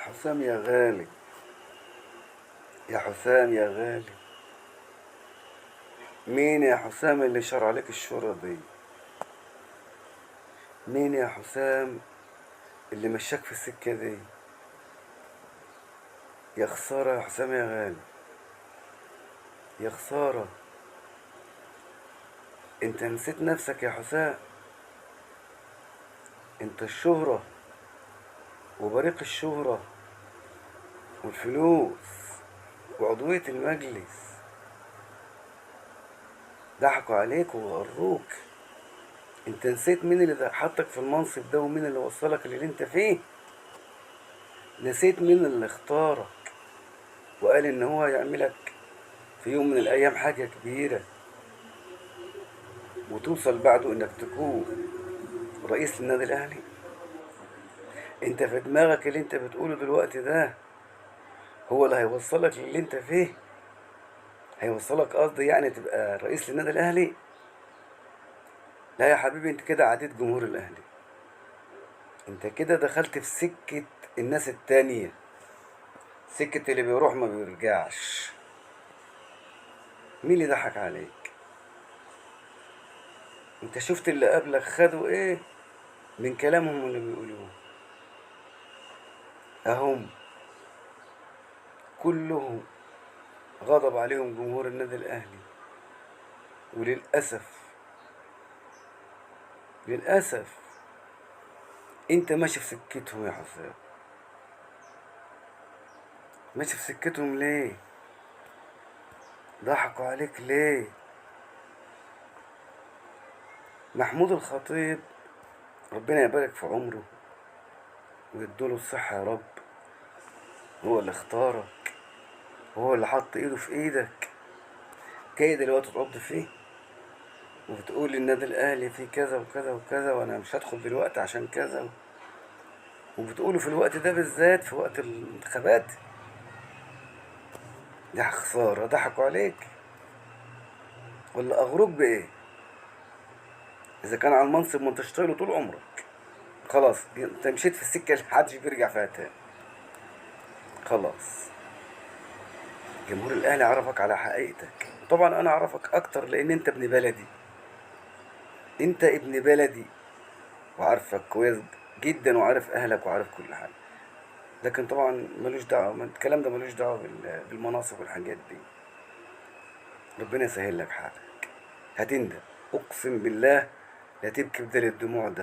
حسام يا غالي، يا حسام يا غالي، مين يا حسام اللي شرع عليك الشورى دي؟ مين يا حسام اللي مشاك في السكة دي؟ يا خسارة يا حسام يا غالي، يا خسارة. انت نسيت نفسك يا حسام. انت الشهرة وبريق الشهرة والفلوس وعضوية المجلس ضحكوا عليك وغروك. انت نسيت مين اللي حطك في المنصب ده ومين اللي وصلك اللي انت فيه. نسيت مين اللي اختارك وقال ان هو يعملك في يوم من الايام حاجة كبيرة وتوصل بعده انك تكون رئيس للنادي الاهلي. انت في دماغك اللي انت بتقوله دلوقتي ده هو اللي هيوصلك للي انت فيه، هيوصلك قصدي يعني تبقى رئيس للنادي الاهلي. لا يا حبيبي، انت كده عديت جمهور الاهلي، انت كده دخلت في سكة الناس التانية، سكة اللي بيروح ما بيرجعش. مين اللي ضحك عليك؟ انت شفت اللي قبلك خدوا ايه من كلامهم اللي بيقولوه؟ اهم كلهم غضب عليهم جمهور النادي الاهلي، وللاسف للاسف انت ماشي في سكتهم يا حسام. ماشي في سكتهم ليه؟ ضحكوا عليك ليه؟ محمود الخطيب ربنا يبارك في عمره ويدوله الصحة يا رب، هو اللي اختارك، هو اللي حط ايده في ايدك. جاي دلوقتي تعض فيه وبتقول النادي الاهلي فيه كذا وكذا وكذا وانا مش هدخل دلوقتي عشان كذا، وبتقوله في الوقت ده بالذات في وقت الانتخابات. ده خسارة، ضحكوا عليك ولا اغروك بايه؟ اذا كان على المنصب ما انتش طايله طول عمرك، خلاص انت مشيت في السكة اللي محدش بيرجع فيها تاني. خلاص جمهور الاهلي عرفك على حقيقتك. طبعا انا اعرفك اكتر لان انت ابن بلدي، انت ابن بلدي وعارفك كويس جدا وعارف اهلك وعارف كل حاجة. لكن طبعا ملوش دعوه الكلام ده، ملوش دعوه بالمناصب والحاجات دي. ربنا يسهل لك حالك، هتندم اقسم بالله لا تبكي بدل الدموع ده.